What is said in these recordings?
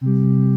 Música.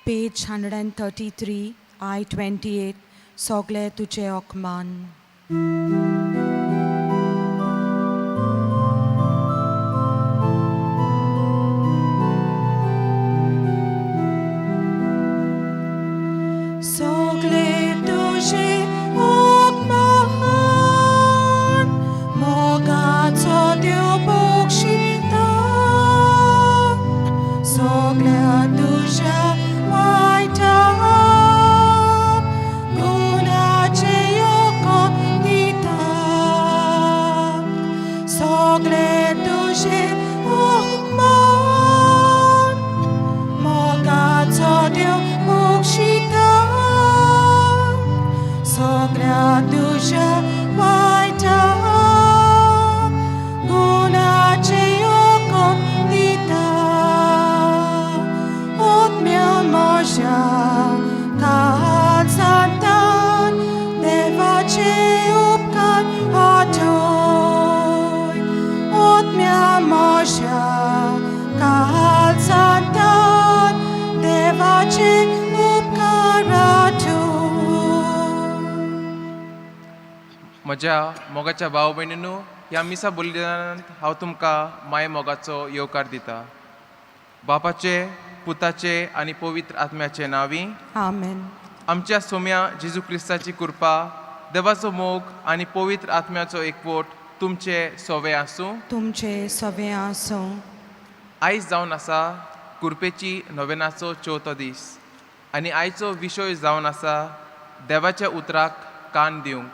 Page 133, I 28, सोगले तुजे ओकमान. सोगले तुजे ओकमान, मोगाचो देव बक्षिता. सोगल्या तुज्या वायटा गुणाचे योको दिता. सोगले तुजे ओकमान, मोगाचो देव बक्षिता. सगळ्या तुज्या वायटा गुणाचे योको दिता. आत्म्या म्हज्या काळजांतान देवाचे उपकार आठय. आत्म्या म्हज्या काळजांतान देवाचे उपकार आठय. म्हज्या मोगाच्या भाव भयणीनू, ह्या मिसा बलिदानांत हांव तुमकां माय मोगाचो येवकार दिता. बापाचे, पुताचे आनी पवित्र आत्म्याचे नांवी. आमेन. आमच्या सोम्या जेजू क्रिस्ताची कृपा, देवाचो मोग आनी पवित्र आत्म्याचो एकवट तुमचे सोवे आसूं. तुमचे सवे आसूं. आयज जावन आसा कुरपेची नोवेनाचो चवथो दीस आनी आयचो विशय जावन आसा देवाच्या उतराक कान दिवंक.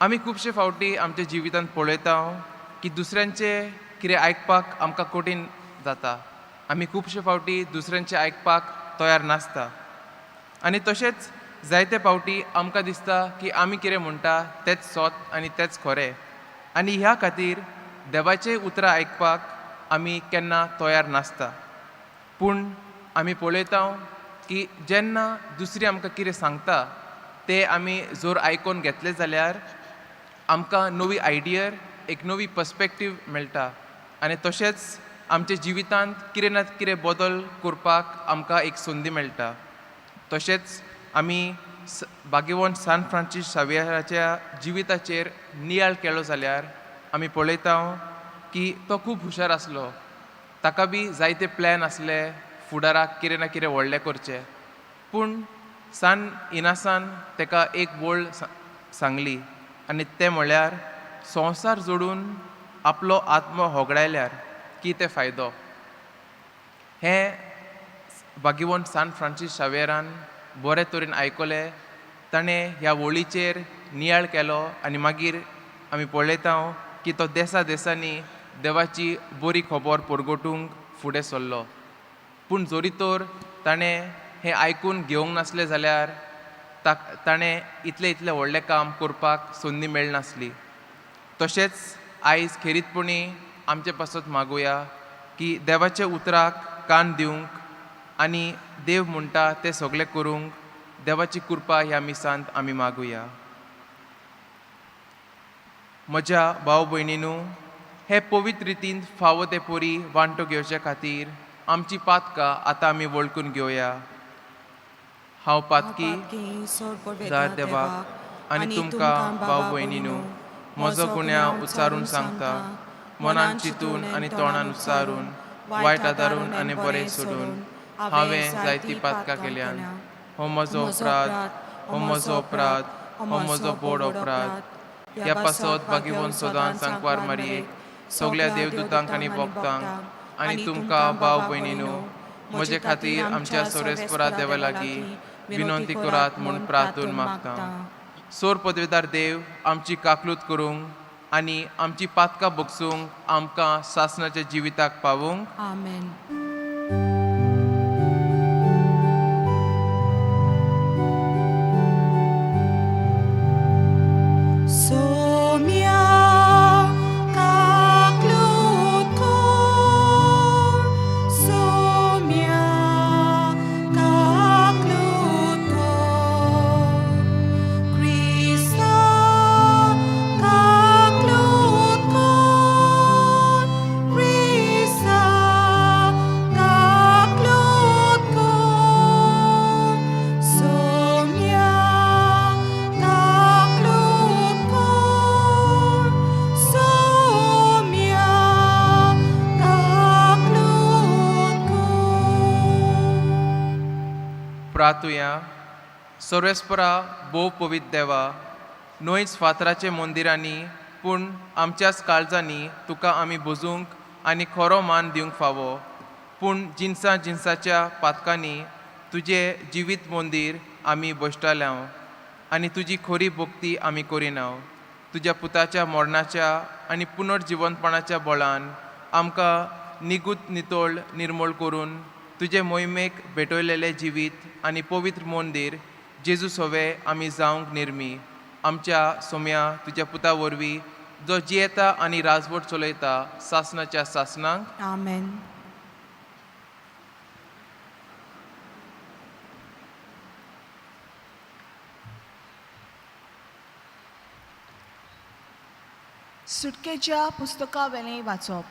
आमी खुबशे फावटी आमच्या जिवितांत पळयता की दुसऱ्यांचे कितें आयकपाक आमकां कठीण जाता. आमी खुबशे फावटी दुसऱ्यांचे आयकपाक तयार नासता आनी तशेंच जायते फावटी आमकां दिसता की आमी कितें म्हणटा तेंच सोत आनी तेंच खरें आनी ह्या खातीर देवाचें उतरां आयकपाक आमी केन्ना तयार नासता. पूण आमी पळयता की जेन्ना दुसरी आमकां कितें सांगता तें आमी जर आयकोन घेतलें जाल्यार आमकां नवी आयडियर, एक नवी पर्सपेक्टीव मेळटा आनी तशेंच आमच्या जिवितांत कितें ना कितें बदल करपाक आमकां एक संदी मेळटा. तशेंच आमी भाग्यवंत सान फ्रांसीस शावियराच्या जिविताचेर नियाळ केलो जाल्यार आमी पळयता की तो खूब हुशार आसलो. ताका बी जायते प्लॅन आसले फुडाराक कितें ना कितें व्हडलें करचें. पूण सान इनासान ताका एक वळ सांगली आनी तें म्हळ्यार संवसार जोडून आपलो आत्मो होगडायल्यार कितें फायदो. हें भाग्यवंत सान फ्रांसीस शावेरान बरे तरेन आयकलें. ताणें ह्या वळीचेर नियाळ केलो आनी मागीर आमी पळयता की तो देसा देसांनी देवाची बरी खबर परगटूंक फुडें सरलो. पूण जरी तर ताणें हें आयकून घेवंक नासलें जाल्यार ताणें इतलें इतलें व्हडलें काम करपाक संदी मेळनासली. तशेंच आयज खेरीतपणी आमचे पासत मागुया की देवाच्या उतराक कान दिवंक आनी देव म्हणटा तें सगळें करूंक देवाची कृपा ह्या मिसांत आमी मागुया. म्हज्या भाव भयणीनू, हे पवित्र रितीन फावो ते परी वांटो घेवचे खातीर आमची पातकां आतां आमी वळखून घेवया. हांव पातकी दार देवाक आनी तुमकां भाव भयणीनू म्हजो गुन्यांव उच्चारून सांगता. मनान चिंतून आनी तोंडान उच्चारून, वायट आदारून आनी बरें सोडून हांवें जायतीं पातकां केल्यान. हो म्हजो अपराध, हो म्हजो अपराध, हो म्हजो बोड अपराध. ह्या पासत भाग्यवंत सदांच सांकवार मारयेक, सगल्या देवदूतांक आनी भक्तांक आनी तुमकां भाव भयणीनू म्हजे खातीर आमच्या सोरेस्परा देवा लागीं विनंती करात म्हूण प्रार्थून मागता. सोर पदवेदार देव आमची काकलूत करूंक आनी आमची पातकां बगसूंक आमकां सासणाच्या जिविताक पावूंक. आमेन. सोम्या काकलूत कर, सोम्या काकलूत कर, क्रिस्ता काकलूत कर, क्रिस्ता प्रार्थुया. सर्वेस्परा भोव पवित्र देवा, न्हयच फातराचे मंदिरांनी पूण आमच्याच काळजांनी तुका आमी भजूंक आनी खरो मान दिवंक फावो. पूण जिनसां जिनसाच्या पातकांनी तुजें जिवीत मंदीर आमी भश्टल्या आनी तुजी खरी भक्ती आमी करिना. तुज्या पुताच्या मरणाच्या आनी पुनर्जिवंतपणाच्या बळान आमकां निगूत नितळ निर्मूळ करून तुजे मोहिमेक भेटयलेलें जिवीत आनी पवित्र मंदीर जेजू सोवे आमी जावंक निर्मी. आमच्या सोम्या तुज्या पुता वरवीं, जो जियेता आनी राजवट चलयता सासनाच्या सासनाक. आमेन. सुटकेच्या पुस्तका वेलें वाचप.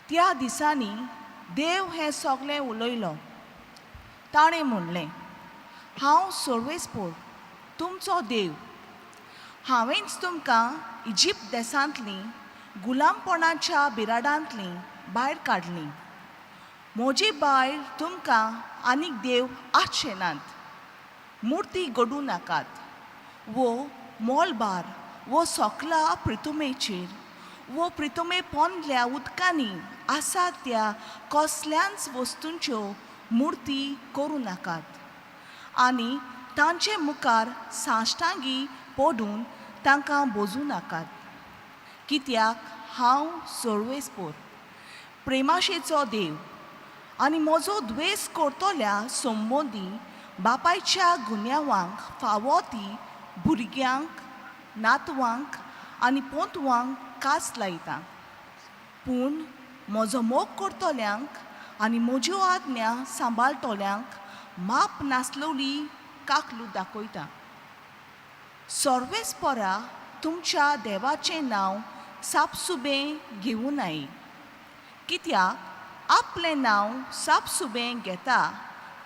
त्या दिसांनी देव हें सगलें उलयलो. ताणें म्हणलें, हांव सर्वेस्पोर तुमचो देव. हांवेंच तुमकां इजिप्त देसांतलीं गुलामपणाच्या बिराडांतलीं भायर काडलीं. म्हजे भायर तुमकां आनीक देव आसचे नात. मुर्ती घडूं नाकात वो मोलबार वो सोकला प्रितुमेचेर वो प्रितुमे पोंदल्या उदकांनी आसा त्या कसल्याच वस्तूंच्यो मुर्ती करूं नाकात आनी तांचे मुखार साश्टांगी पडून तांकां बोजूं नाकात, कित्याक हांव सर्वेस्पोर प्रेमाशेचो देव आनी म्हजो द्वेस करतल्या संबंदी बापायच्या गुन्यांवांक फावो ती भुरग्यांक, नातवांक आनी पोतवांक कास लायता, पूण म्हजो मोग करतल्यांक आनी म्हज्यो आज्ञा सांबाळटल्यांक माप नासलोली काकलूत दाखयता. सर्वेस्परा तुमच्या देवाचें नांव सापसुबें घेवूं नाय, कित्याक आपलें नांव सापसुबें घेता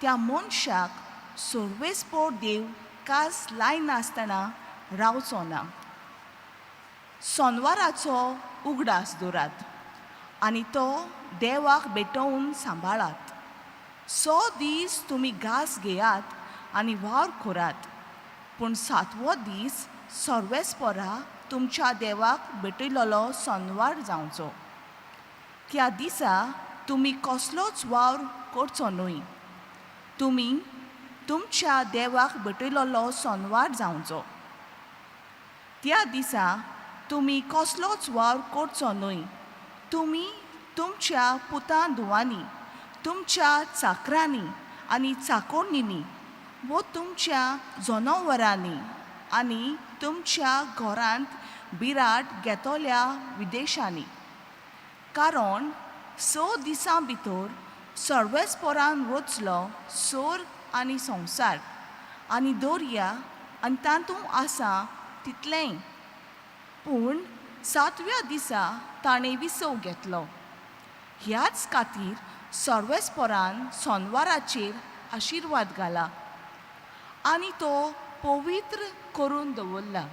त्या मनशाक सर्वेस्पोर देव कास लायनासतना रावचो ना. सोनवाराचो उगडास दवरात आनी तो देवाक भेटोवन सांबाळात. सो दीस तुमी घास घेयात आनी वावर करात, पूण सातवो दीस सर्वेस्पोरा तुमच्या देवाक भेटयलेलो सोनवार जावचो. त्या दिसा तुमी कसलोच वावर करचो न्हय. तुमी तुमच्या देवाक भेटयलेलो सोनवार जावचो. त्या दिसा तुमी कसलोच वावर करचो न्हय. तुमी तुमच्या पुतां धुवांनी, तुमच्या चाकरांनी आनी चाकोरणींनी वो तुमच्या जनावरांनी आनी तुमच्या घरांत बिराड घेतल्या विदेशांनी, कारण स दिसां भितर सर्वेस्पोरान रचलो सोर आनी संवसार आनी दर्या आनी तातूंत आसा तितलेंय, पूण सातव्या दिसा ताणें विसव घेतलो. ह्याच खातीर सर्वेस्पोरान सोनवाराचेर आशिर्वाद घाला आनी तो पवित्र करून दवरला.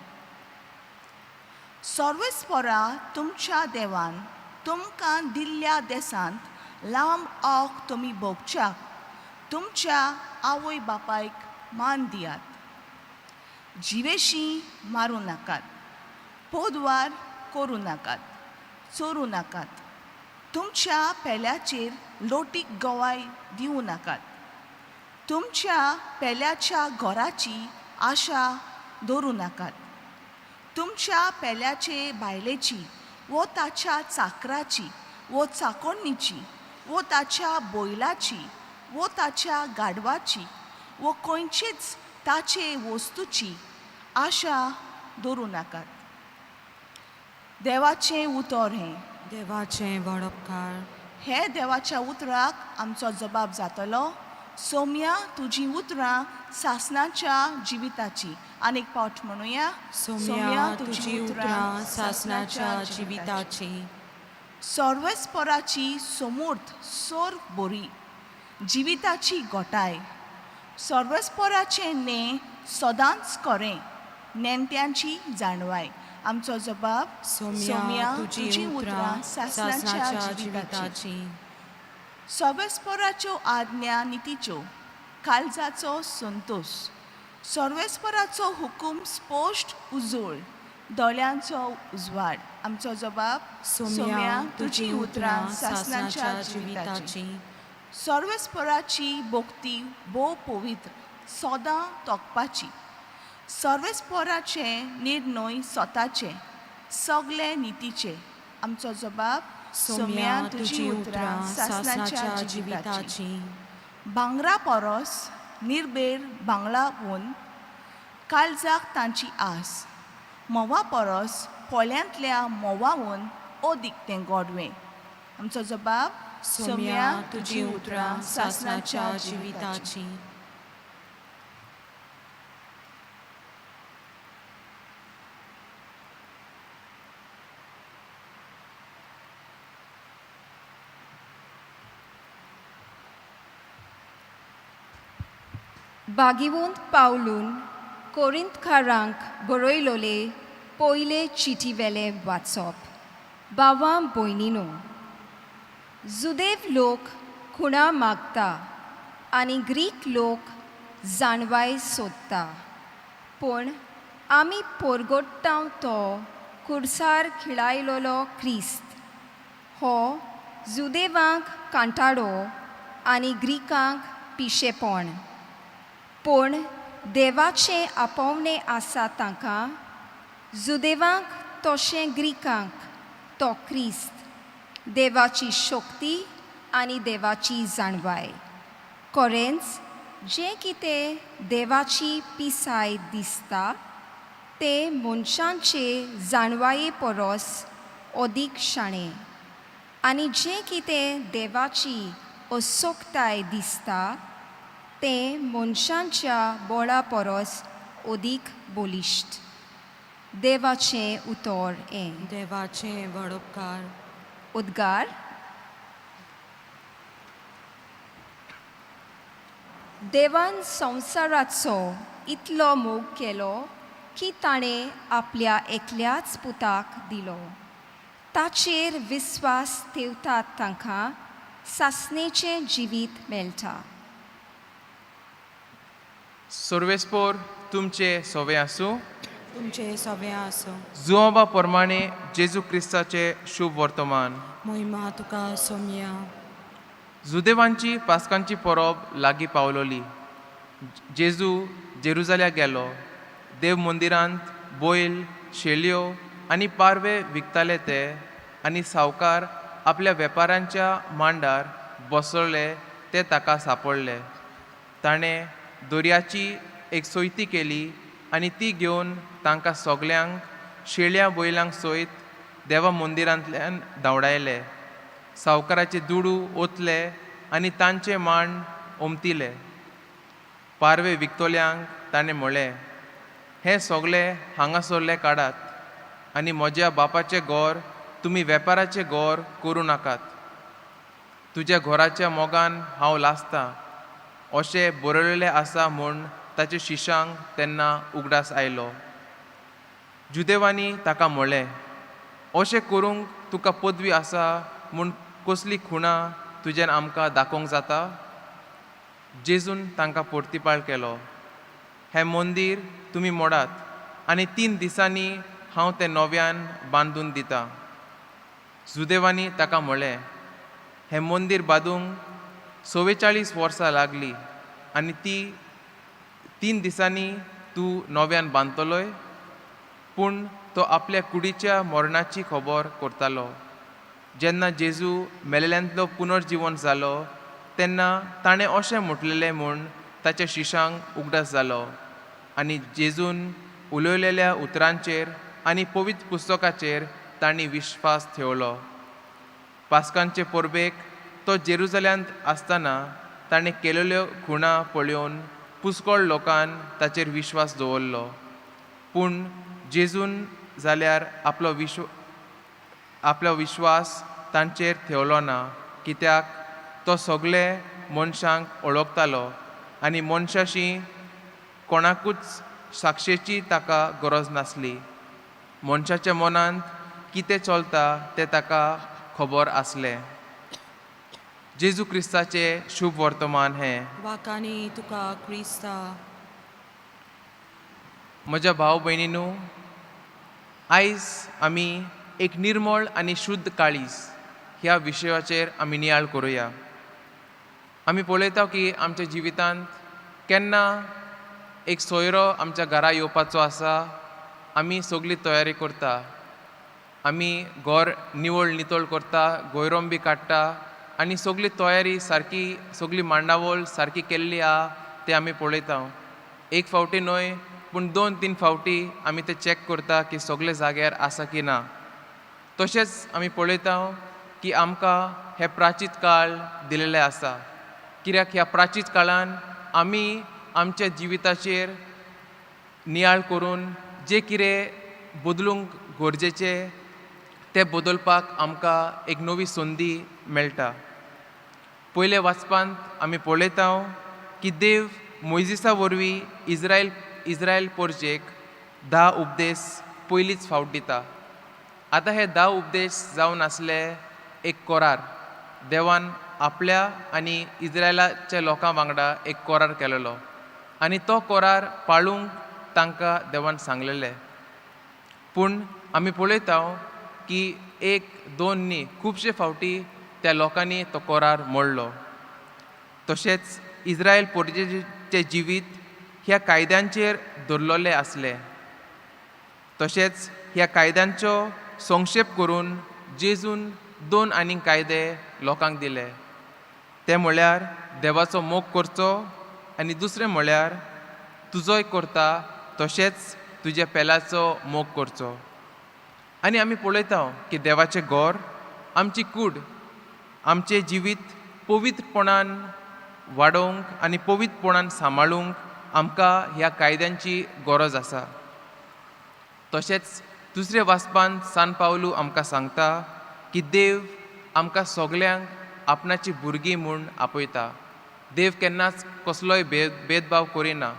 सर्वेस्पोरा तुमच्या देवान तुमकां दिल्ल्या देसांत लांब आंक तुमी भोगच्याक तुमच्या आवय बापायक मान दियात. जिवेशी मारूं नाकात, पोदवार करूं नाकात, चोरूं नाकात, तुमच्या पेल्याचेर लोटीक गवाय दिवं नाकात, तुमच्या पेल्याच्या घराची आशा दवरूं नाकात, तुमच्या पेल्याचे बायलेची वो ताच्या चाकराची वो चाकोरणीची वो ताच्या बैलाची वो ताच्या गाडवाची वो खंयचेच ताचे वस्तूची आशा दवरूं नाकात. देवाचें उतर हें. देवाचें वडपकार. हे देवाच्या उतराक आमचो जबाब जातलो, सोम्या तुजी उतरां सासनाच्या जिविताची. आनीक पावट म्हणुया. सोम्या तुजी उतरां सासनाच्या जिविताची. सर्वेस्पराची समूर्त सोर बोरी जिविताची गोटाय. सर्वेस्पराचें नें सदांच करें नेणट्यांची जाणवाय. आमचो जबाब. सोम्या तुजी उतरां सासनाच्या जिविताची. सर्वेस्पराच्यो आज्ञा नितीच्यो, काळजाचो संतोश. सर्वेस्पराचो हुकूम स्पश्ट उजळ, दोळ्यांचो उजवाड. आमचो जबाब, सोम्या तुजी उतरां सासणाच्या जिविताची. सर्वेस्पराची भक्ती भोव पवित्र, सदां तोखपाची. सर्वेस्पराचे निर्णय स्वताचे, सगळे नितीचे. आमचो जबाब, सोम्या तुजी उतरां सासणाच्या जिविताची. भांगरा परस निर्बेर भांगरावून काळजाक तांची आस, म्होंवा परस पोळ्यांतल्या म्होंवावून अदीक तें गोडवें. आमचो जबाब, सोम्या तुजी उतरां सासणाच्या जिविताची. बागिवंत पावलून कोरिंतकारांक बरयलोले पयले चिटीवेले वाचप. बावा भयणीनो, जुदेव लोक खुणा मागता आनी ग्रीक लोक जाणवाय सोदता, पूण आमी पोरगोट्टाव तो कुर्सार खिळायलोलो क्रिस्त हो जुदेवांक कांटाळो आनी ग्रीकांक पिशेपण. पूण देवाचें आपोवणें आसा तांकां, जुदेवांक तशें ग्रीकांक, तो क्रिस्त देवाची शक्ती आनी देवाची जाणवाय. कोरेंच जें कितें देवाची पिसाय दिसता तें मनशांचे जाणवाये परस अदीक शाणें, आनी जें कितें देवाची असोक्ताय दिसता तें मनशांच्या बळा परस अदीक बलिश्ट. देवाचें उतर हें. देवाचें वडोपकार. उद्गार. देवान संवसाराचो इतलो मोग केलो की ताणें आपल्या एकल्याच पुताक दिलो, ताचेर विस्वास ठेवतात तांकां सासणेचें जिवीत मेळटा. सर्वेस्पोर तुमचे सोवे आसूं. तुमचे सगळे आसूं. जुआबा प्रमाणे जेजू क्रिस्ताचे शुभ वर्तमान. मोहिमा तुका सोम्या. जुदेवांची पास्कांची परब लागीं पावलोली. जेजू जेरुजाल्याक गेलो. देव मंदिरांत बैल, शेलयो आनी पारवे विकताले ते आनी सावकार आपल्या वेपारांच्या मांडार बसवले ते ताका सांपडले. ताणें दोरयाची एक सोयती केली आनी ती घेवन तांकां सगल्यांक शेळयां बैलांक सयत देवा मंदिरांतल्यान धांवडायले. सावकाराचे दुडू ओतले आनी तांचे मांड ओमतिले. पारवे विकतल्यांक ताणें म्हणलें, हें सगलें हांगासरलें काडात आनी म्हज्या बापाचें घर तुमी वेपाराचें घर करूं नाकात. तुज्या घराच्या मोगान हांव लासतां अशें बरयलें आसा म्हूण ताच्या शिशांक तेन्ना उगडास आयलो. जुदेवांनी ताका म्हणलें, अशें करूंक तुका पदवी आसा म्हूण कसली खुणां तुज्यान आमकां दाखोवंक जाता? जेजून तांकां परतिपाळ केलो, हें मंदीर तुमी मोडात आनी 3 दिसांनी हांव तें नव्यान बांदून दितां. जुदेवांनी ताका म्हणलें, हें मंदीर बांदूंक 44 वर्सां लागलीं आनी ती 3 दिसांनी तूं नव्यान बांदतलोय? पूण तो आपल्या कुडीच्या मरणाची खबर करतालो. जेन्ना जेजू मेलेल्यांतलो पुनर्जिवन जालो तेन्ना ताणें अशें म्हटलेलें म्हूण ताच्या शिशांक उगडास जालो आनी जेजून उलयलेल्या उतरांचेर आनी पवित्र पुस्तकाचेर तांणी विश्वास ठेवलो. पास्कांचे परबेक तो जेरुजाल्यांत आसतना ताणें केलेल्यो खुणां पळोवन पुष्कळ लोकान ताचेर विश्वास दवरलो. पूण जेजून जाल्यार आपलो विश्वास तांचेर ठेवलो ना, कित्याक तो सगळे मनशांक वळखतालो आनी मनशाशी कोणाकूच साक्षेची ताका गरज नासली. मनशाच्या मनांत कितें चलता तें ताका खबर आसलें. जेजू क्रिस्ताचें शुभ वर्तमान हें. वाकानी तुका क्रिस्ता. म्हज्या भाव भयणीनू, आयज आमी एक निर्मळ आनी शुद्ध काळीज ह्या विशयाचेर आमी नियाळ करुया. आमी पळयता की आमच्या जिवितांत केन्ना एक सोयरो आमच्या घरा येवपाचो आसा, आमी सगळी तयारी करता. आमी घर निवळ नितळ करता, गोयरोम बी काडटा आनी सगळी तयारी सारकी, सगळी मांडावळ सारकी केल्ली आहा तें आमी पळयता. एक फावटी न्हय पूण दोन तीन फावटी आमी ते चॅक करता की सगळे जाग्यार आसा की ना. तशेंच आमी पळयता की आमकां हे प्राचीत काळ दिलेले आसा, कित्याक ह्या प्राचीत काळान आमी आमच्या जिविताचेर नियाळ करून जे कितें बदलूंक गरजेचें तें बदलपाक आमकां एक नवी संदी मेळटा. पयले वाचपांत आमी पळयता की देव मोयजिसा वरवीं इज्रायल पोरजेक 10 उपदेश पयलीच फावट दिता. आतां हे 10 उपदेश जावन आसले एक कोरार. देवान आपल्या आनी इज्रायलाच्या लोकां वांगडा एक कोरार केलेलो आनी तो कोरार पाळूंक तांकां देवान सांगलेलें. पूण आमी पळयता की एक दोन न्ही खुबशे फावटी त्या लोकांनी तो कोरार मोडलो. तशेंच इज्रायल पोरजेचें जिवीत ह्या कायद्यांचेर दवरलेलें आसलें. तशेंच ह्या कायद्यांचो संक्षेप करून जेजून 2 आनीक कायदे लोकांक दिले. ते म्हळ्यार देवाचो मोग करचो आनी दुसरें म्हळ्यार तुजोय करता तशेंच तुज्या पेल्याचो मोग करचो. आनी आमी पळयता की देवाचें घर आमची कूड आमचें जिवीत पवित्रपणान वाडोवंक आनी पवित्रपणान सांबाळूंक आमकां ह्या कायद्यांची गरज आसा. तशेंच दुसऱ्या वाचपांत सान पावलू आमकां सांगता की देव आमकां सगल्यांक आपणाची भुरगीं म्हूण आपयता. देव केन्नाच कसलोय भेदभाव करिना,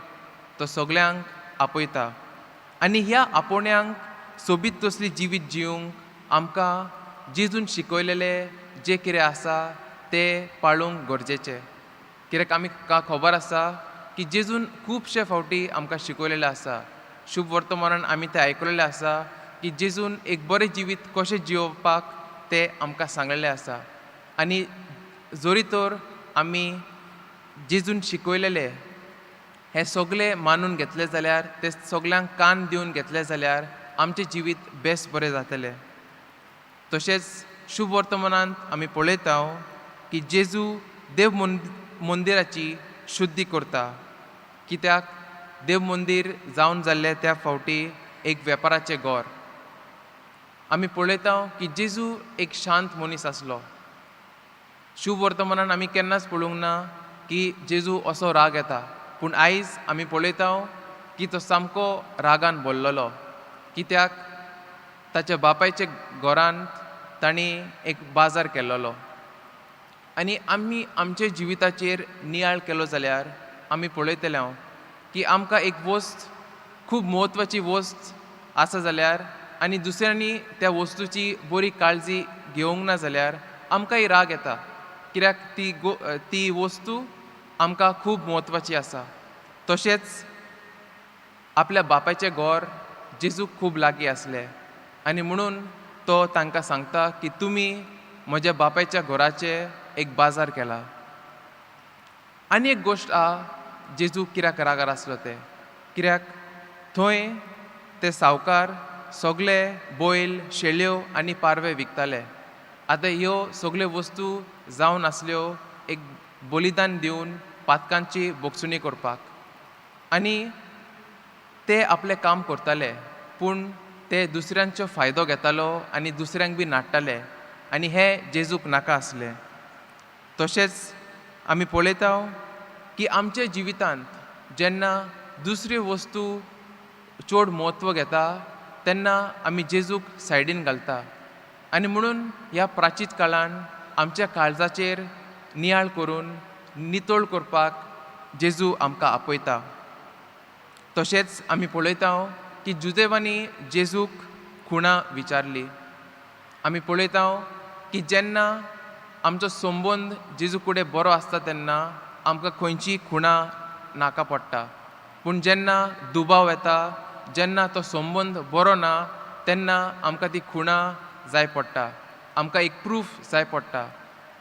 तो सगल्यांक आपयता आनी ह्या आपोवण्यांक सोबीत तसली जिवीत जिवंक आमकां जेजून शिकयलेलें जें कितें आसा तें पाळूंक गरजेचें. कित्याक आमकां खबर आसा की जेजून खुबशे फावटी आमकां शिकयलेलें आसा. शुभ वर्तमानान आमी तें आयकलेलें आसा की जेजून एक बरें जिवीत कशें जियोवपाक तें आमकां सांगलेलें आसा. आनी जरी तर आमी जेजून शिकयलेलें हें सगळें मानून घेतलें जाल्यार, तें सगल्यांक कान दिवन घेतलें जाल्यार आमचें जिवीत बेस बरें जातलें. तशेंच शुभ वर्तमानांत आमी पळयता की जेजू देव मंदिराची शुद्धी करता, कित्याक देव मंदीर जावन जाल्लें त्या फावटी एक वेपाराचें घर. आमी पळयता की जेजू एक शांत मनीस आसलो. शुभ वर्तमानान आमी केन्नाच पळोवंक ना की जेजू असो राग येता, पूण आयज आमी पळयता की तो सामको रागान भरलेलो, कित्याक ताच्या बापायच्या घरांत तांणी एक बाजार केल्लो. आनी आमी आमच्या जिविताचेर नियाळ केलो जाल्यार आमी पळयतले हांव की आमकां एक वस्त खूब म्हत्वाची वस्त आसा जाल्यार आनी दुसऱ्यांनी त्या वस्तूची बरी काळजी घेवंक ना जाल्यार आमकांय राग येता, कित्याक ती वस्तू आमकां खूब म्हत्वाची आसा. तशेंच आपल्या बापायचें घर जेजूक खूब लागीं आसलें आनी म्हणून तो तांकां सांगता की तुमी म्हज्या बापायच्या घराचें एक बाजार केला. आनी एक गोश्ट आहा, जेजू कित्याक रागार आसलो तें, कित्याक थंय ते सावकार सगळे बैल, शेळ्यो आनी पारवे विकताले. आतां ह्यो सगळ्यो वस्तू जावन आसल्यो एक बलिदान दिवन पातकांची बोगसुणी करपाक, आनी ते आपलें काम करताले पूण ते दुसऱ्यांचो फायदो घेतालो आनी दुसऱ्यांक बी नाडटाले आनी हें जेजूक नाका आसलें. तशेंच आमी पळयता की आमच्या जिवितांत जेन्ना दुसऱ्यो वस्तू चड म्हत्व घेता तेन्ना आमी जेजूक सायडीन घालता आनी म्हणून ह्या प्राचीत काळान आमच्या काळजाचेर नियाळ करून नितळ करपाक जेजू आमकां आपयता. तशेंच आमी पळयता की जुदेवांनी जेजूक खुणां विचारली. आमी पळयता की जेन्ना आमचो संबंद जेजू कडेन बरो आसता तेन्ना आमकां खंयचीय खुणां नाका पडटा, पूण जेन्ना दुबाव येता, जेन्ना तो संबंद बरो ना तेन्ना आमकां ती खुणां जाय पडटा, आमकां एक प्रूफ जाय पडटा.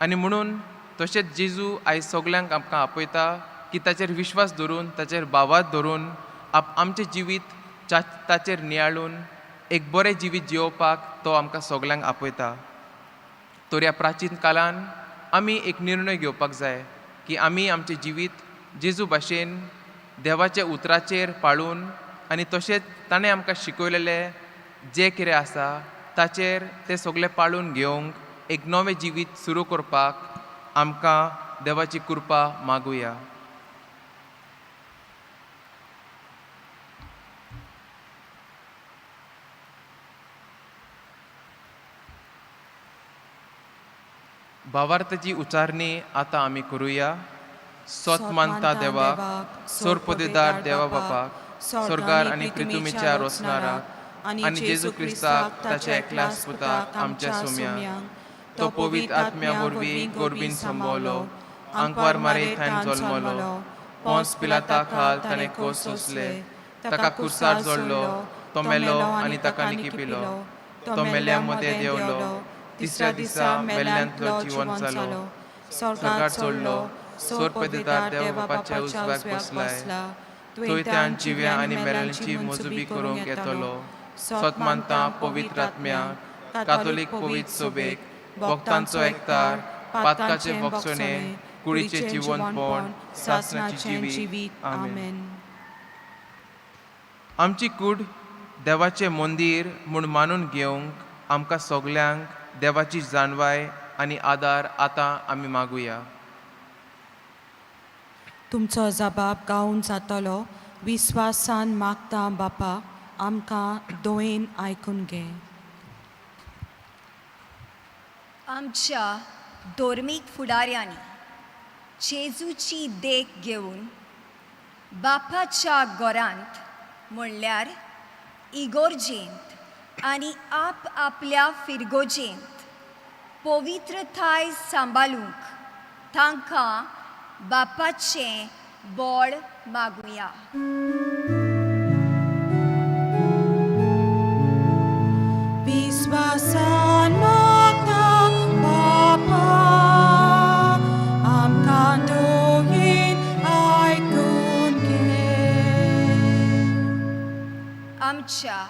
आनी म्हणून तशेंच जेजू आयज सगल्यांक आमकां आपयता की ताचेर विश्वास धरून, ताचेर भावार्थ धरून आमचें जिवीत ताचेर नियाळून एक बरें जिवीत जियोवपाक तो आमकां सगल्यांक आपयता. तर ह्या प्राचीन काळान आमी एक निर्णय घेवपाक जाय की आमी आमचें जिवीत जेजू भाशेन देवाच्या उतराचेर पाळून आनी तशेंच ताणें आमकां शिकयलेलें जें कितें आसा ताचेर तें सगळें पाळून घेवंक एक नवें जिवीत सुरू करपाक आमकां देवाची कृपा मागुया. भावार्थाची उचारणी आतां आमी करुया. सोत मानता देवाक, सोरपदेदार देवा बापाक, स्वर्गार आनी पृथ्वीच्या रोसणाराक आनी जेजू क्रिस्ताक ताच्या एकल्याच पुताक आमच्या सोम्याक, तो पवित्र आत्म्या वरवीं गोरबीन संभवलो, आंकवार मारे थंय जल्मलो, पोंस पिलाता खाल ताणें कोस सोंसले, ताका कुर्सार जोडलो, तो मेलो आनी ताका निकिपिलो, तो मेल्या मदें देंवलो, तिसऱ्या दिसा मेल्ल्यांतलो जिवन जालो, स्वर्गार चडलो, सोरपदेदार देवा बापाच्या उजव्याक बसलाय, थंय त्यान जिव्या आनी मेल्ल्यांची मोजुबी करूंक येतलो. सोत मानता पवित्र आत्म्याक, कातोलीक पवित्र सोबेक, भक्तांचो एकतार, पातकाचे भोगसणे, कुडीचें जिवनपण, सासणाची जिवीत. आमेन. आमची कूड देवाचें मंदीर म्हूण मानून घेवंक आमकां सगल्यांक देवाची जाणवाय आनी आदार आतां आमी मागुया. तुमचो जबाब गावन जातलो. विस्वासान मागता बापा, आमकां दोयेन आयकून घे. आमच्या धर्मीक फुडाऱ्यांनी जेजूची देख घेवन बापाच्या घरांत म्हणल्यार इगोर्जेंत आनी आप आपल्या फिरगोजेंत पवित्रताय सांबाळूंक तांकां बापाचें बळ मागुया. विस्वासान मागता बापा, आमकां दोयेन आयकून घे. आमच्या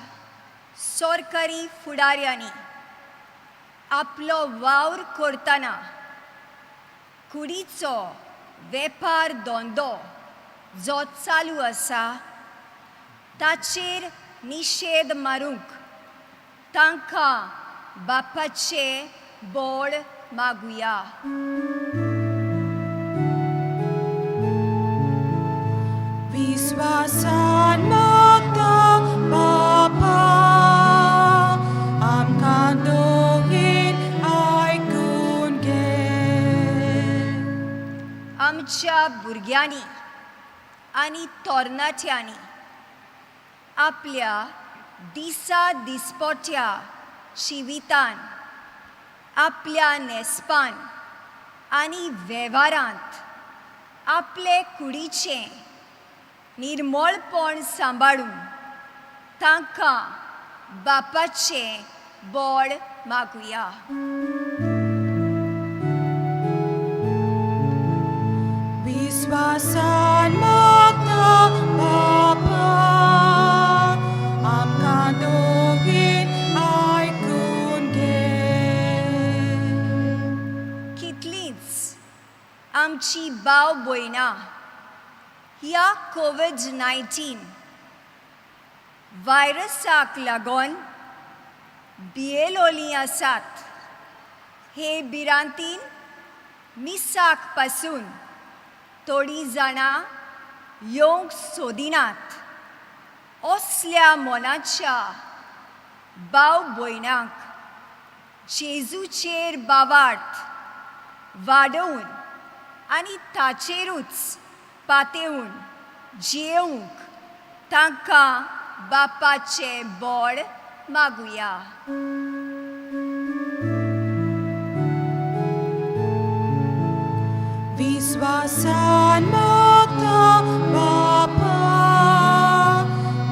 सरकारी फुडाऱ्यांनी आपलो वावर करतना कुडीचो वेपार धंदो जो चालू आसा ताचेर निशेध मारूंक तांकां बापाचें बळ मागुया. विस्वासान मागता बापा, आमकां दोयेन आयकून घे. आमच्या भुरग्यांनी आनी तरणाट्यांनी आपल्या दिसा दिसपट्या जिवितान, आपल्या न्हेसपान आनी वेव्हारांत आपले कुडीचें निर्मळपण सांबाळून तांकां बापाचें बळ मागुया. विस्वासान मागता बापा, आमकां दोयेन आयकून घे. कितलींच आमची भाव भयणां ह्या कोवीड-19 व्हायरसाक लागून भियेलोलीं आसात. हे भिरांतीन मिसाक पासून थोडीं जाणां येवंक सोदिनात. असल्या मनाच्या भाव भयणांक जेजूचेर भावार्थ वाडोवन आनी ताचेरूच पातेवन जियेवंक तांकां बापाचें बळ मागुया. विश्वासान मागता बापा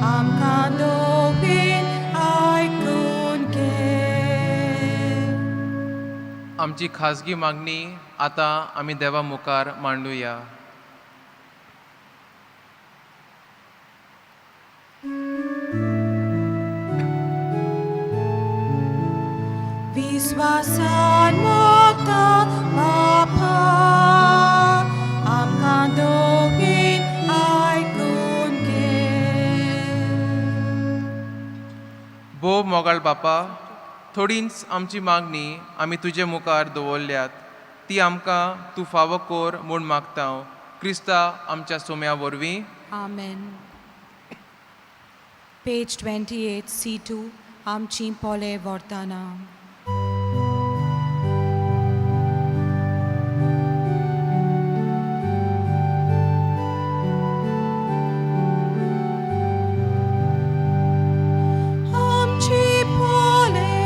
आमकां दोगीन आयकून घे. आमची खाजगी मागणी आतां आमी देवा मुखार मांडुया. विश्वासान मागता बापा आमकां दोगीन आयकून घे. भोव मोगाळ बापा, थोडींच आमची मागणी आमी तुजे मुखार दवरल्यात, ती आमकां तूं फावो कर म्हूण मागता हांव, क्रिस्ता आमच्या सोम्या वरवीं. आमेन. पेज 28 C2 आमची पोले व्हरतना. आमची पोले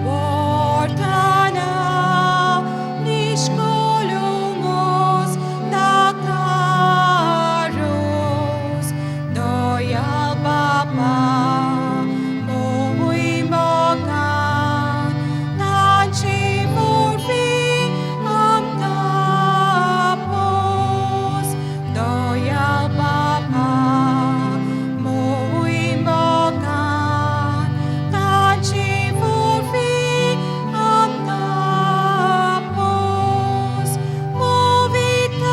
व्हरतना निश्कोलुंगोस दाकारोस दयाळ बापा मोय मोगान तांचे वरवीं आमकां पोस. दयाळ बापा मोय मोगान तांचे वरवीं आमकां पोस. पवित्र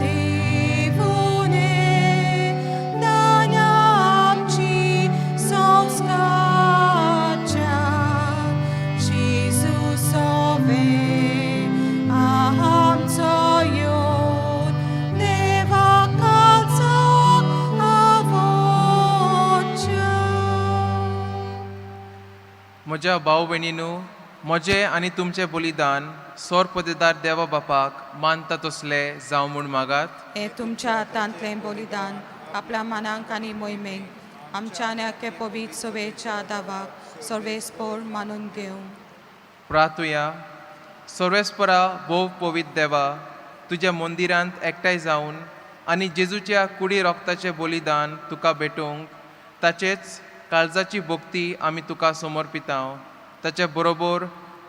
देवुने दान आमची संस्कारच्या जेजू सोवे आमचो येवन देवा काळजाक आवडच्या. म्हज्या भाव भयणीनू, म्हजें आनी तुमचें बलिदान सोर पदेदार देवा बापाक मानता तसलें जावं म्हूण मागात. हे तुमच्या हातांतलें बलिदान आपल्या मनाक आनी मोहिमेक आमच्या आनी आख्या पवित्र सवेच्या दावाक सर्वेस्पोर मानून घेवं. प्रातुया. सर्वेस्परा भोव पवित्र देवा, तुज्या मंदिरांत एकठांय जावन आनी जेजूच्या कुडी रोगताचें बलिदान तुका भेटोवंक ताचेच काळजाची भक्ती आमी तुका समर्पितां. ताच्या बरोबर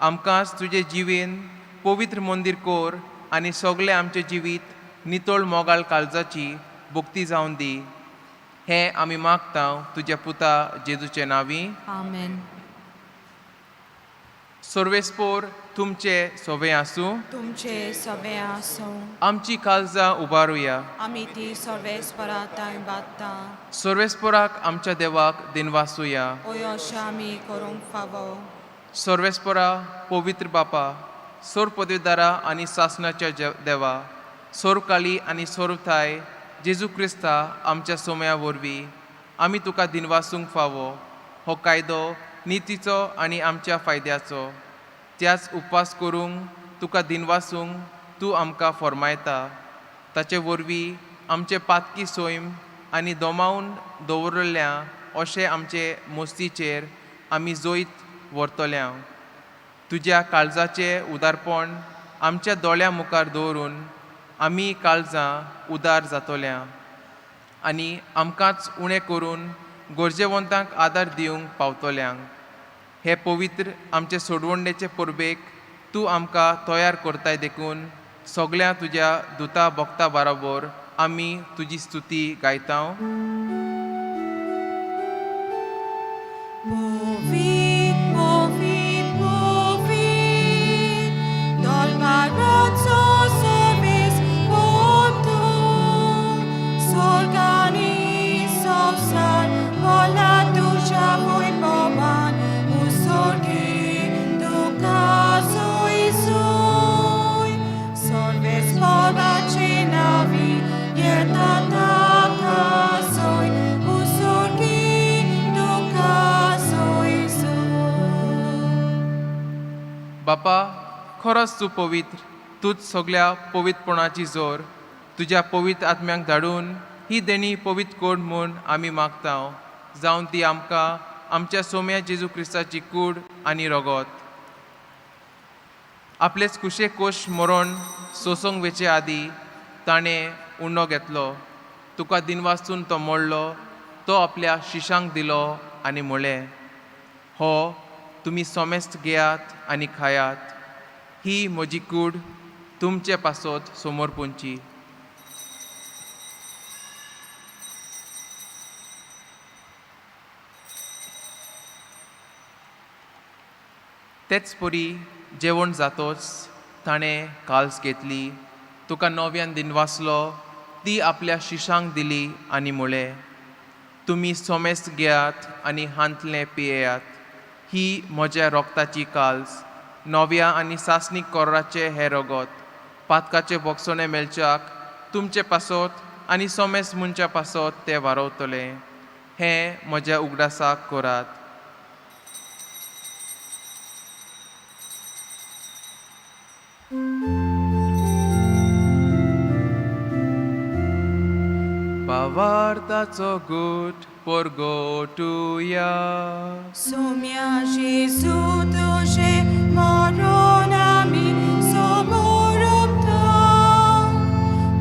आमकांच तुजें जिवेन पवित्र मंदीर कोर आनी सगळें आमचें जिवीत नितळ मोगाळ काळजाची भक्ती जावन दी. हें आमी मागता तुज्या पुता जेजूचे नांवी. आमेन. सर्वेस्पोर तुमचे सोवे आसूं. तुमचे सवे आसूं. आमची काळजां उबारुया. आमी ती सर्वेस्परा थंय बादता. सर्वेस्पोराक आमच्या देवाक दिनवासुया. ओय अशें आमी करूंक फावो. सर्वेस्पोरा पवित्र बापा, सोर पदवीदारा आनी सासणाच्या देवा, सोरकाली आनी सोरथाय जेजू क्रिस्ता आमच्या सोम्या वरवीं आमी तुका दिनवासूंक फावो. हो कायदो नितीचो आनी आमच्या फायद्याचो. त्याच उपास करूंक तुका दिनवासूंक तूं आमकां फॉर्मायता. ताचे वरवीं आमचे पातकी सैम आनी दोमावन दवरिल्ल्या अशें आमचे मोस्तीचेर आमी जैत व्हरतल्या. तुज्या काळजाचें उदारपण आमच्या दोळ्यां मुखार दवरून आमी काळजां उदार जातोल्या आनी आमकांच उणें करून गरजेवंतांक आदार दिवंक पावतल्यांक. हे पवित्र आमचे सोडवणेचे परबेक तूं आमकां तयार करताय, देखून सगळ्या तुज्या दुता भक्ता बरोबर आमी तुजी स्तुती गायता. पवित्र पवित्र पवित्र दलबाराचो सर्वेस्पोर तूं, स्वर्ग आनी संवसार भरला तुज्या वैभवान. उसर्गी तुका सोय सोय, सर्वेस्पोराचे नांवी येता ताका सोय. उसर्गी तुका सोय सोय. बापा, खरोच तूं पवित्र, तूंच सगळ्या पवित्रपणाची जोर. तुज्या पवित्र आत्म्याक धाडून ही देणी पवित्र कोण म्हूण आमी मागता, जावन ती आमकां आमच्या सोम्या जेजू क्रिस्ताची कूड आनी रगत. आपलेच कुशे कोश मरण सोंसूंक वेचे आदीं ताणें उंडो घेतलो, तुका दिनवासून तो मोडलो, तो आपल्या शिशांक दिलो आनी म्हळें, हो तुमी सोमेस्त घेयात आनी खायात, ही म्हजी कूड तुमचे पासत समोर पुंची. तेच परी जेवण जातोच ताणें काल्स घेतली, तुका नव्यान दिनवासलो, ती आपल्या शिशांक दिली आनी म्हळें, तुमी सोमेस्त घेयात आनी हांतलें पियेयात, ही म्हज्या रोगताची काल्स, नव्या आनी सासणीक कोर्राचें हें रगत, पातकाचें भोगसणें मेळच्याक तुमचे पासत आनी सोमेस मनच्या पासत तें वारवतलें. हें म्हज्या उगडासाक करात. भावार्थाचो गूट परगटुया. सोम्या जेजू तुजें मरण आमी समोरपता,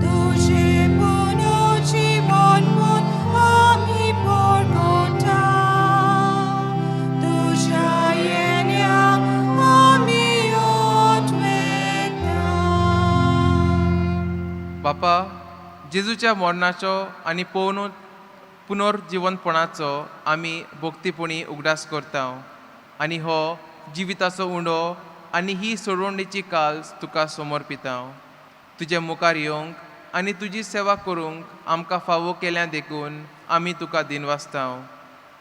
तुजें पुनर्जीवन म्हूण आमी परगटा, तुज्या येण्याक आमी ओतवेता. बापा, जेजूच्या मरणाचो आनी पुनर्जिवनपणाचो आमी भक्तीपणी उगडास करता आनी हो जिविताचो उंडो आनी ही सोडवणीची काल्स तुका समर्पिता. तुज्या मुखार येवंक आनी तुजी सेवा करूंक आमकां फावो केल्या देखून आमी तुका दिनवासता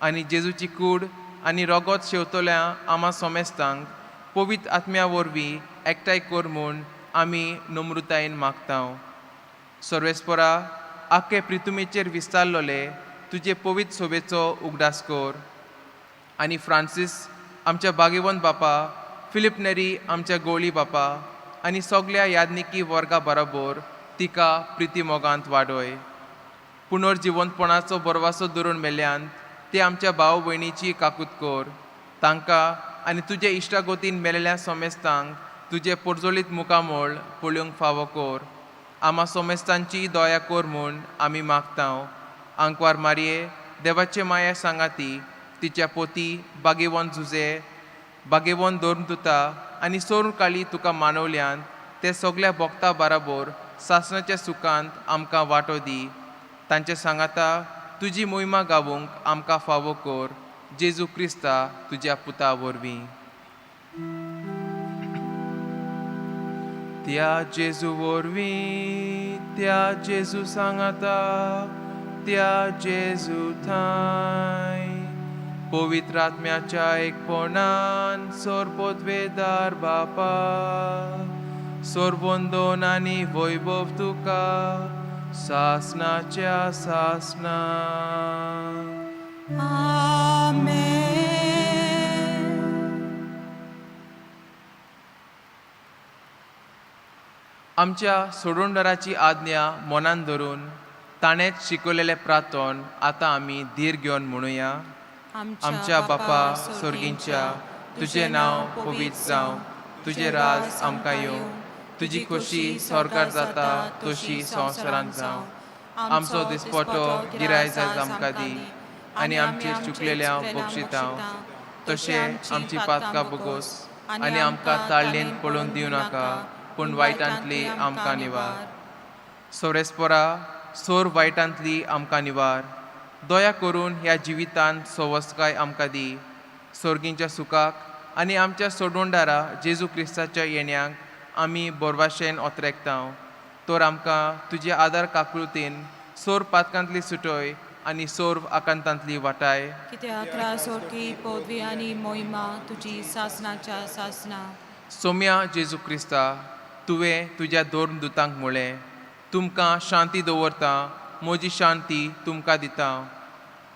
आनी जेजूची कूड आनी रगत शेवतल्या आमा सोमेस्तांक पवित्र आत्म्या वरवीं एकठांय कर म्हूण आमी नम्रतायेन मागता. सर्वेस्परा, आख्खे प्रितुमेचेर विस्तारलोले तुजे पवित्र सोबेचो उगडास कर आनी फ्रांसीस आमच्या बागेवंत बापा, फिलीप नेरी आमच्या गोळी बापा आनी सगल्या यादनिकी वर्गा बरोबर तिका प्रिती मोगांत वाडय. पुनर्जिवंतपणाचो बरवासो धरून मेल्ल्यान ते आमच्या भाव भयणीची काकूत कर. तांकां आनी तुजे इश्टागोतीन मेलेल्या सोमेस्तांक तुजें पोरजोलीत मुखामळ पळोवंक फावो कर. आमा सोमेस्तांची दया कर म्हूण आमी मागता. आंकवार मारये देवाचे माया सांगाती, तिच्या पोती बागेवन जुजे, बागेवन धर्मदुता आनी सोरून काळी तुका मानवल्यान ते सगल्या भोक्ता बराबर सासणाच्या सुखांत आमकां वांटो दी. तांचे सांगाता तुजी मोहिमा गावूंक आमकां फावो कर, जेजू क्रिस्ता तुज्या पुता वरवीं. त्या जेजू वरवीं, त्या जेजू सांगाता, त्या जेजू थांय पवित्र आत्म्याच्या एकपणान सोरपोतवेदार बापा, सोरवंदोन आनी वैभव तुका सासनाच्या सासना. आमेन. आमच्या सोडूनदाराची आज्ञा मनान धरून ताणेंच शिकवलेलें प्रार्थन आतां आमी धीर घेवन म्हणुया. आमच्या बापा सोर्गींच्या, तुजें नांव पवित्र जावं, तुजें राज आमकां येवं, तुजी खोशी सरकार जाता तशी संवसारांत जावं. आमचो दिसपटो गिराय जायज आमकां दी आनी आमचे चुकलेल्या बक्षितांव तशें आमची पातकां बोगोस आनी आमकां ताळ्ळेन पळोवन दिवं नाका, पूण वायटांतली आमकां निवार. सोरेस्पोरा, सोर वायटांतली आमकां निवार. दया करून ह्या जिवितांत सवस्काय आमकां दी. सोर्गींच्या सुखाक आनी आमच्या सोडवणदारा जेजू क्रिस्ताच्या येण्याक आमी बोरवाशेन ओतरेकता. तर आमकां तुजे आदार काकृतीन सोर पातकांतली सुटय आनी सोर आकांतांतली वाटाय. कित्याक रासोटी पदवी आनी मोहिमा तुजी सासनाच्या सासना. सोम्या जेजू क्रिस्ता, तुवें तुज्या दोन दुतांक म्हळें, तुमकां शांती दवरता, म्हजी शांती तुमकां दिता.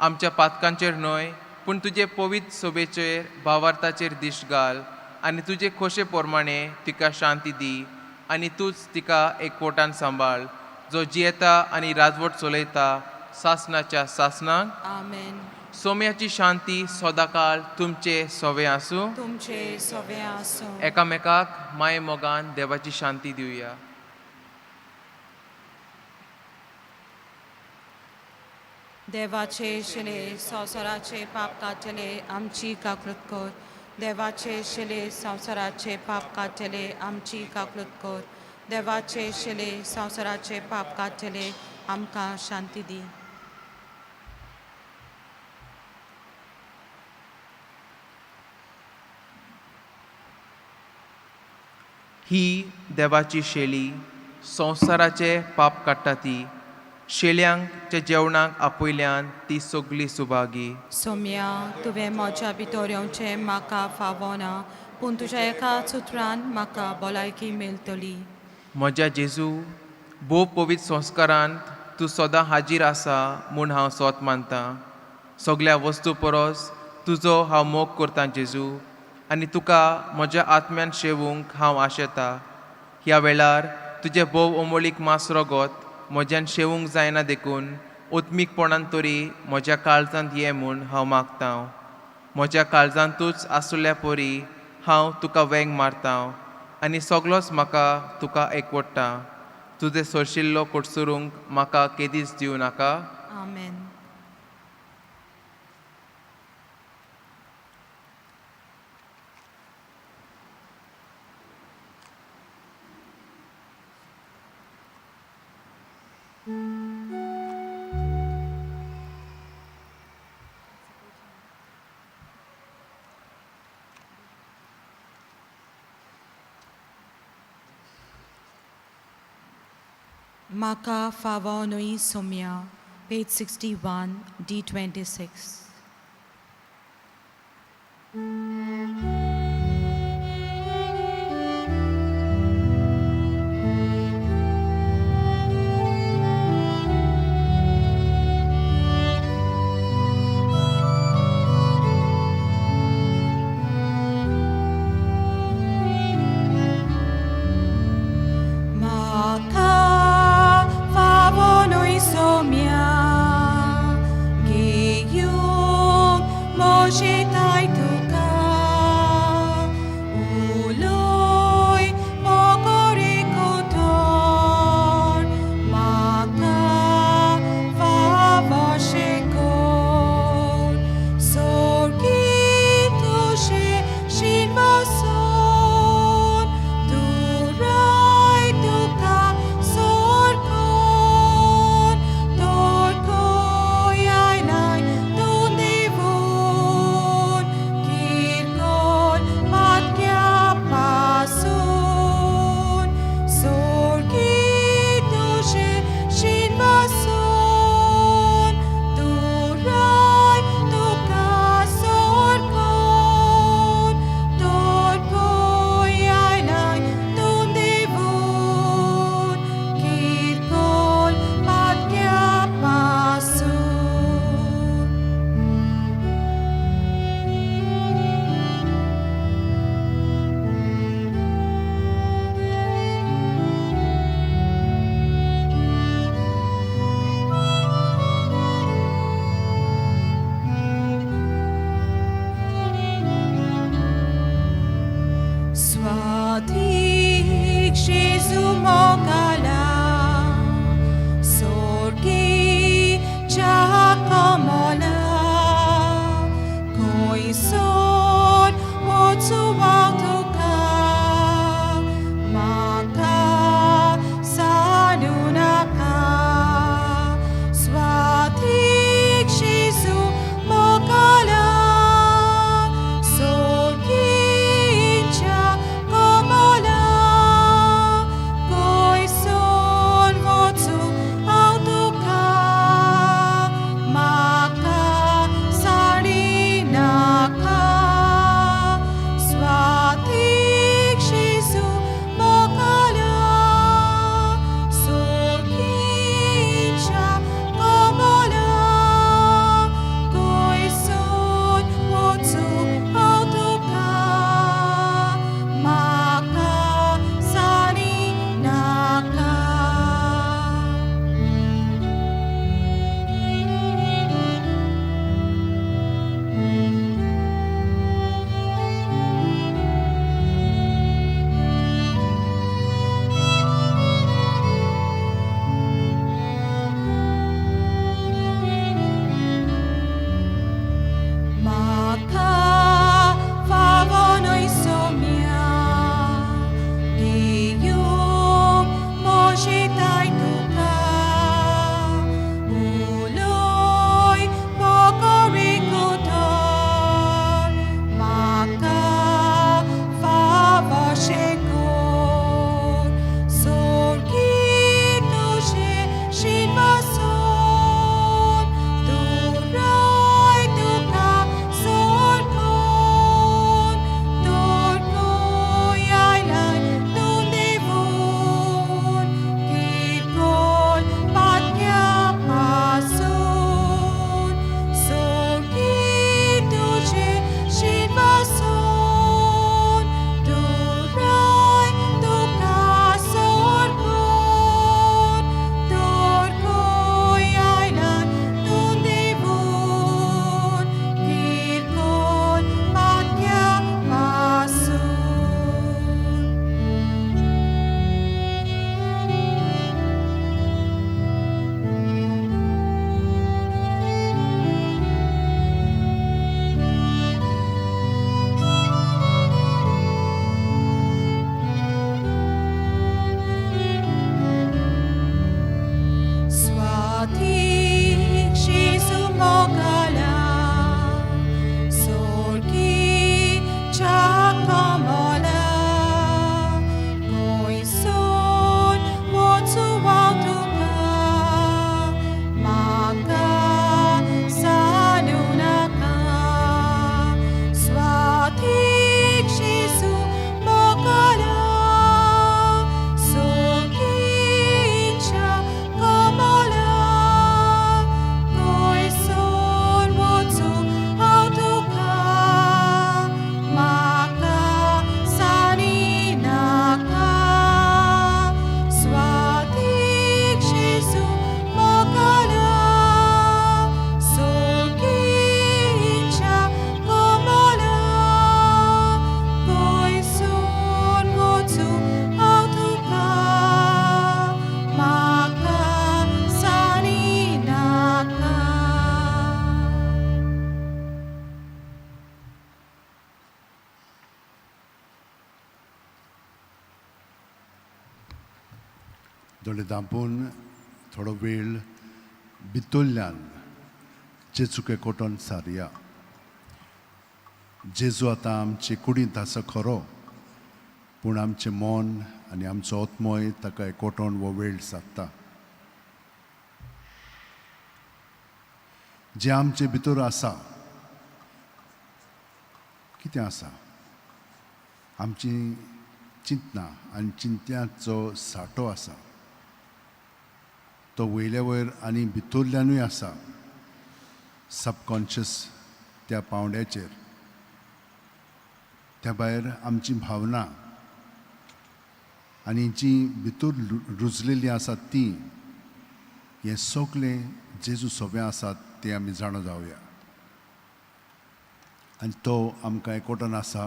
आमच्या पातकांचेर न्हय, पूण तुजे पवित्र सोबेचेर भावार्थाचेर दिश्ट घाल आनी तुजे खोशे प्रमाणे तिका शांती दी आनी तूंच तिका एकवटान सांबाळ, जो जियेता आनी राजवट चलयता सासनाच्या सासनाक. आमेन. सोम्याची शांती सदाकाळ तुमचे सोवे आसूं. तुमचे सोवे आसूं. एकामेकाक माय मोगान देवाची शांती दिवया. देवाचे शिले संवसाराचे पाप काडटले आमची काकूत कर. देवाचे शिले संवसाराचे पाप काडटले आमची काकूत कर. देवाचे शिले संवसाराचे पाप काडटले आमकां शांती दी. ही देवाची शेली संवसाराचे पाप काडटा ती शेल्यांक जेवणाक आपयल्यान ती सगली सुभागी. सोम्या तुवें म्हज्या भितर येवचें म्हाका फावना, पूण तुज्या एका सुत्रान म्हाका भलायकी मेळटली. म्हज्या जेजू, भोव पवित्र संस्कारांत तूं सदां हाजीर आसा म्हूण हांव सोत मानतां. सगल्या वस्तू परस तुजो हांव मोग करतां जेजू, आनी तुका म्हज्या आत्म्यान शेवूंक हांव आशेतां. ह्या वेळार तुजें भोव अमोलीक मास रगत म्हज्यान शेवूंक जायना देखून उत्मीकपणान तरी म्हज्या काळजांत ये म्हूण हांव मागतां. म्हज्या काळजांतूच आसुल्ल्या परी हांव तुका वेंग मारतां आनी सगलोच म्हाका तुका एकवडटा. तुजें सोरशिल्लो कोटसुरूंक म्हाका केदीच दिवं नाका. आमेन. म्हाका फावो न्हय सोम्या. Page 61, D26. म्हाका फावो न्हय सोम्या घेवंक म्हजें थांय तुका. दोळे धांपून थोडो वेळ भितरल्यान जेजूक एकवटून सारया. जेजू आतां आमचे कुडींत आसा खरो, पूण आमचें मन आनी आमचो आत्मोय ताका एकवटून हो वेळ सादता. जें आमचे भितर आसा, कितें आसा, आमची चिंतना आनी चिंत्याचो साठो आसा, तो वयल्या वयर आनी भितरल्यानूय आसा, सबकॉन्शियस त्या पावंड्याचेर. त्या भायर आमची भावना आनी जी भितर रुजलेलीं आसात ती, हें सगळें जेजू सोबें आसात तें आमी जाणा जावया. आनी तो आमकां एकवटन आसा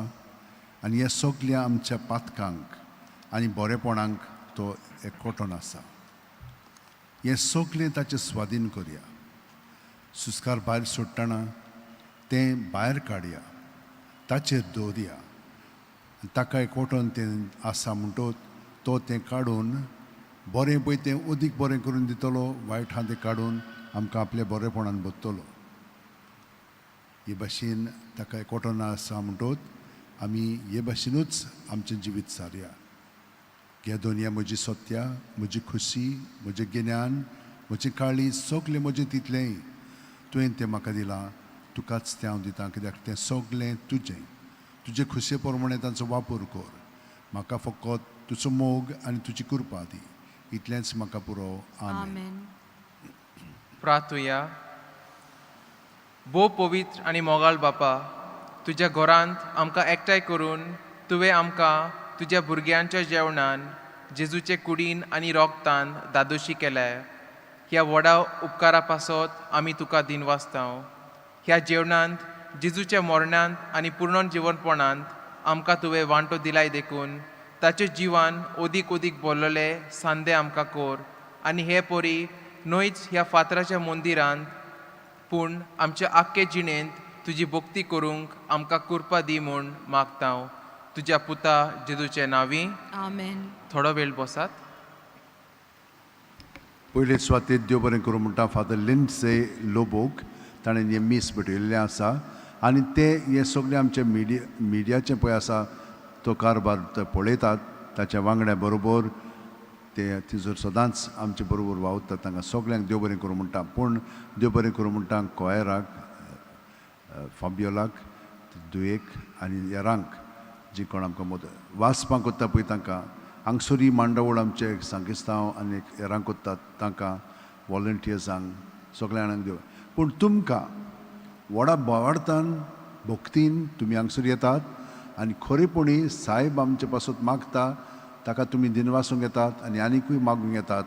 आनी ह्या सगल्या आमच्या पातकांक आनी बरेपणांक तो एकवटन आसा. हें सगळें ताचे स्वाधीन करया. सुस्कार भायर सोडटना तें भायर काडया, ताचेर दवरया आनी ताका एकवटन तें आसा म्हणटोच तो तें काडून बरें पळय तें अदीक बरें करून दितलो, वायट आहा तें काडून आमकां आपल्या बरेपणान बदतलो. हे भाशेन ताका एकवटन आसा म्हणटोच आमी हे भाशेनूच आमचें जिवीत सारया. घे दोनया म्हजी सत्या, म्हजी खुशी, म्हजें गिन्यान, म्हजें काळीज, सगलें म्हजें तितलेंय तुवें तें म्हाका दिलां, तुकाच तें हांव दितां, कित्याक तें सगलें तुजें. तुजे खुशये प्रमाणें तांचो वापर कर. म्हाका फकत तुजो मोग आनी तुजी कृपा दी, इतलेंच म्हाका पुरो. आमेन. आमेन. प्रार्थुया. भोव पवित्र आनी मोगाळ बापा, तुज्या घरांत आमकां एकठांय करून तुवें आमकां तुज्या भुरग्यांच्या जेवणान जेजूचे कुडीन आनी रोगतान दादोशी केल्या. ह्या व्हडा उपकारा पासत आमी तुका दिनवासताव. ह्या जेवणांत जेजूच्या मरणांत आनी पूर्ण जिवनपणांत आमकां तुवें वांटो दिलाय देखून ताचे जिवान ओदीक ओदीक बोल्लले सांदे आमकां कोर आनी हे परी न्हयच ह्या फातराच्या मंदिरांत पूण आमच्या आख्खे जिणेंत तुजी भक्ती करूंक आमकां कृपा दी म्हूण मागता तुज्या पुता जेजूचे नांवी. आमेन. थोडो वेळ बसात. पयले सुवातेर देव बरें करूं म्हणटा फादर लिंडसे लोबोक, ताणें हें मीस भेटयल्लें आसा आनी ते हे सगळे आमचे मिडियाचें पळय आसा तो कारभार ते पळयतात. ताच्या वांगड्या बरोबर ते थंयसर सदांच आमचे बरोबर वावुरतात. तांकां सगल्यांक देव बरें करूं म्हणटा. पूण देव बरें करूं म्हणटा कोयराक, फाबियोलाक, दुयेक आनी हेरांक जी कोण आमकां मदत वाचपाक कोत्ता पळय तांकां. हांगसरी मांडावळ आमचे सांकेस्तांव आनी हेरांक कोत्तात तांकां, वॉलंटियर्सांक, सगल्या जाणांक देव. पूण तुमकां व्हडा बोवाळतान भक्तीन तुमी हांगसर येतात आनी खरेपणी सायब आमचे पासत मागता ताका तुमी दिनवासूंक येतात आनी आनिकूय मागूंक येतात.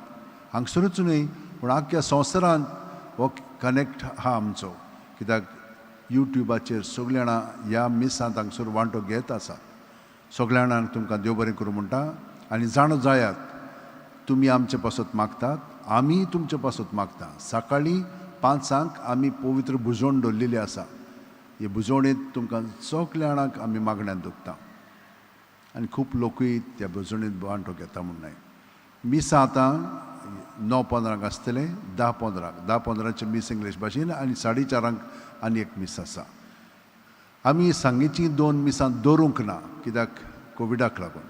हांगसरूच न्हय पूण आख्ख्या संवसारांत हो कनेक्ट आहा आमचो, कित्याक युट्युबाचेर सगळीं जाणां ह्या मिसांत हांगसर वांटो घेत आसात. सगळ्या जाणांक तुमकां देव बरें करूं म्हणटा आनी जाणो जायात, तुमी आमचे पासत मागतात, आमी तुमचे पासत मागता. सकाळीं 5 आमी पवित्र भुजवण दवरलेली आसा. हे भुजवणेंत तुमकां सगल्या जाणांक आमी मागण्यांत दवरता आनी खूब लोकूय त्या भुजवणेंत वांटो घेता म्हूण न्हय. मिसां आतां 9:15 आसतलें, 10:15, 10:15चें मीस इंग्लीश भाशेन आनी 4:30 आनी एक मीस आसा. आमी सांगेचीं दोन मिसां दवरूंक ना, कित्याक कोविडाक लागून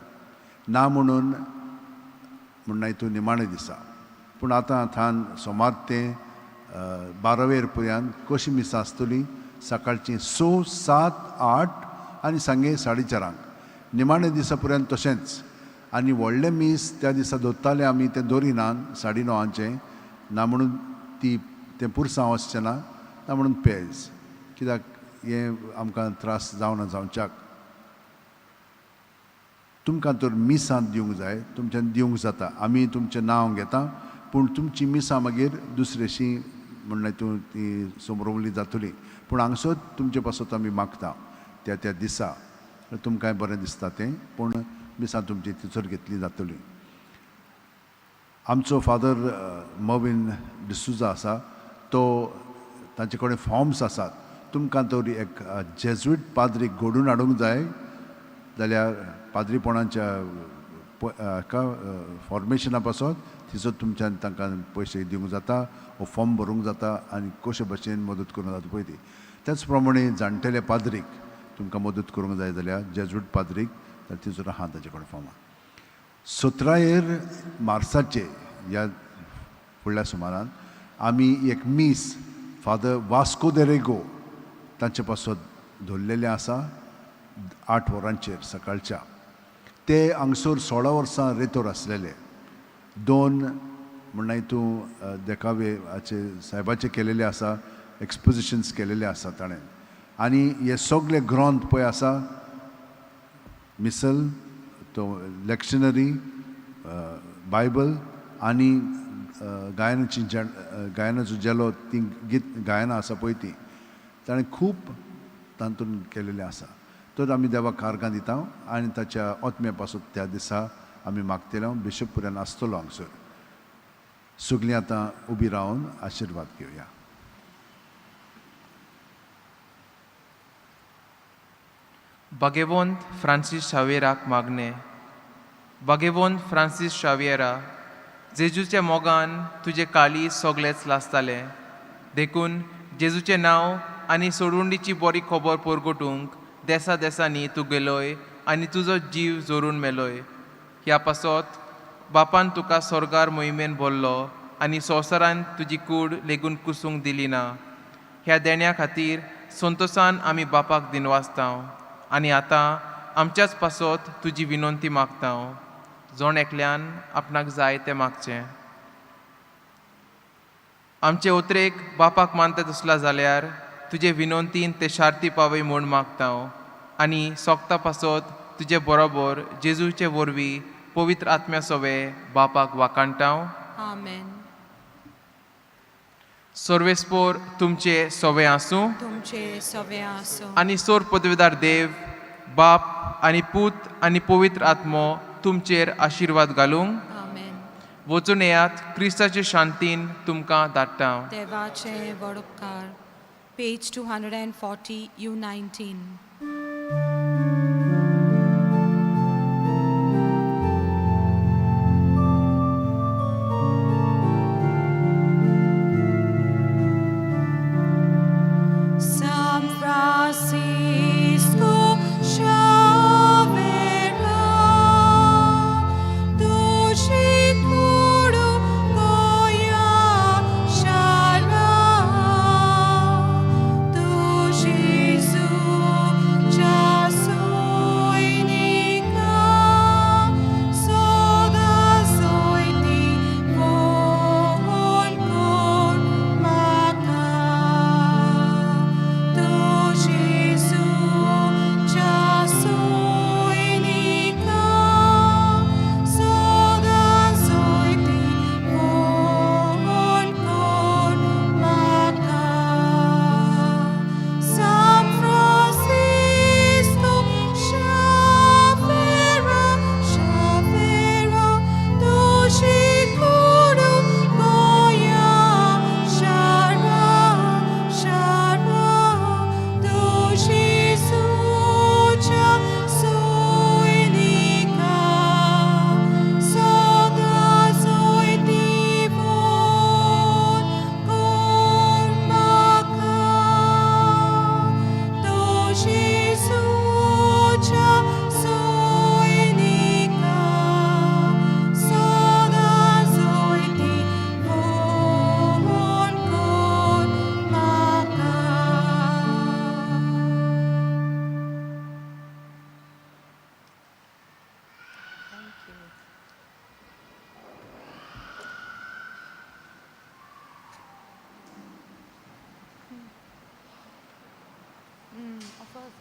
ना म्हणून म्हणना हितून निमाणें दिसा. पूण आतां थान सोमार तें 12वेर पर्यंत कशीं मिसां आसतलीं, सकाळचीं 6, 7, 8 आनी सांगे 4:30 निमाणे दिसा पर्यंत तशेंच. आनी व्हडलें मीस त्या दिसा दवरताले आमी, तें दवरिनात 9:30चें ना म्हणून ती तें पुरसांव वचचें ना, ना म्हणून पेज, कित्याक हें आमकां त्रास जावना जावच्याक. तुमकां तर मिसांत दिवंक जाय, तुमच्यान दिवंक जाता, आमी तुमचें नांव घेता, पूण तुमची मिसां मागीर दुसरेशी म्हणल्यार तूं ती समरोवली जातली. पूण हांगसर तुमचे पासत आमी मागता त्या त्या दिसा तुमकांय बरें दिसता तें, पूण मिसां तुमची थंयसर घेतली जातली. आमचो फादर मविन डिसुजा आसा, तो तांचे कडेन फॉर्म्स आसात. तुमकां तर एक जेजुईट पाद्रीक घडून हाडूंक जाय जाल्यार पाद्रीपणाच्या हाका फॉर्मेशना पासत थंयसर तुमच्यान तांकां पयशे दिवंक जाता वो फॉर्म भरूंक जाता आनी कशे भशेन मदत करूंक जाता पळय ती. त्याच प्रमाणे जाणटेले पाद्रीक तुमकां मदत करूंक जाय जाल्यार जेजूट पाद्रीक जाल्यार थंयसर आहा ताचे कडेन फॉर्मां. 17 मार्साचे ह्या फुडल्या सुमारान आमी एक मीस फादर वास्को दे रेगो तांचे पासत दवरलेलें आसा 8 वरांचेर सकाळच्या. ते हांगसर 16 वर्सां रेतोर आसलेले. 2 म्हणल्यार तूं देखावे हाचे सायबाचे केलेले आसा, एक्सपोजिशन्स केलेले आसा ताणें. आनी हे सगळे ग्रंथ पळय आसा, मिसल तो लेक्शनरी, बायबल आनी गायनाची गायनाचो जेलो, ती गीत गायनां आसा पळय ती ताणें खूब तातूंत केलेलें आसा. तर आमी देवाक कारगां दिता आनी ताच्या आत्म्या पासून त्या दिसा आमी मागतले. बिशप पुरान आसतलो हांगसर. सगळीं आतां उबी रावन आशिर्वाद घेवया. भगेवंत फ्रांसीस शावेराक मागणें. भगेवंत फ्रांसीस शावेरा, जेजूच्या मोगान तुजें काळीज सगळेंच लासतालें, देखून जेजूचें नांव आनी सोडवणीची बरी खबर परगटूंक देसा देसांनी तूं गेलोय आनी तुजो जीव जोरून मेलोय. ह्या पासत बापान तुका स्वर्गार मोहिमेन भरलो आनी संवसारान तुजी कूड लेगून कुसूंक दिली ना. ह्या देण्या खातीर संतोसान आमी बापाक दिनवासता आनी आतां आमच्याच पासत तुजी विनंती मागता. जण एकल्यान आपणाक जाय तें मागचें. आमचे उतरेक बापाक मानता तसला जाल्यार तुजे विनंतीन ते शार्ती पावय म्हूण मागता आनी सोगता पासत तुजे बरोबर जेजूचे वरवीं पवित्र आत्म्या सोवे बापाक वाकाणटा. आमेन. सर्वेस्पोर तुमचे सोवे आसूं तुमचे सवे आसूं आनी सोर पदवेदार देव बाप आनी पूत आनी पवित्र आत्मो तुमचेर आशिर्वाद घालूंक. आमेन. वचून येयात, क्रिस्ताचे शांतीन तुमकां धाडटा. देवाचे व्हड उपकार. Page 240, U19. San Francisco Xaviera, तुझी कूड गोया शारा, तू जेजूच्या सैनिका, सदां सोयती फोन कर म्हाका. तू जेजूच्या सैनिका, सदां सोयती फोन कर म्हाका. San Francisco Xaviera, Xaviera, तुझी कूड गोया शारा, शारा, तू जेजूच्या सैनिका, सदां सोयती फोन कर म्हाका. तू जेजूच्या सैनिका, सदां सोयती फोन कर म्हाका. Thank you. Of course.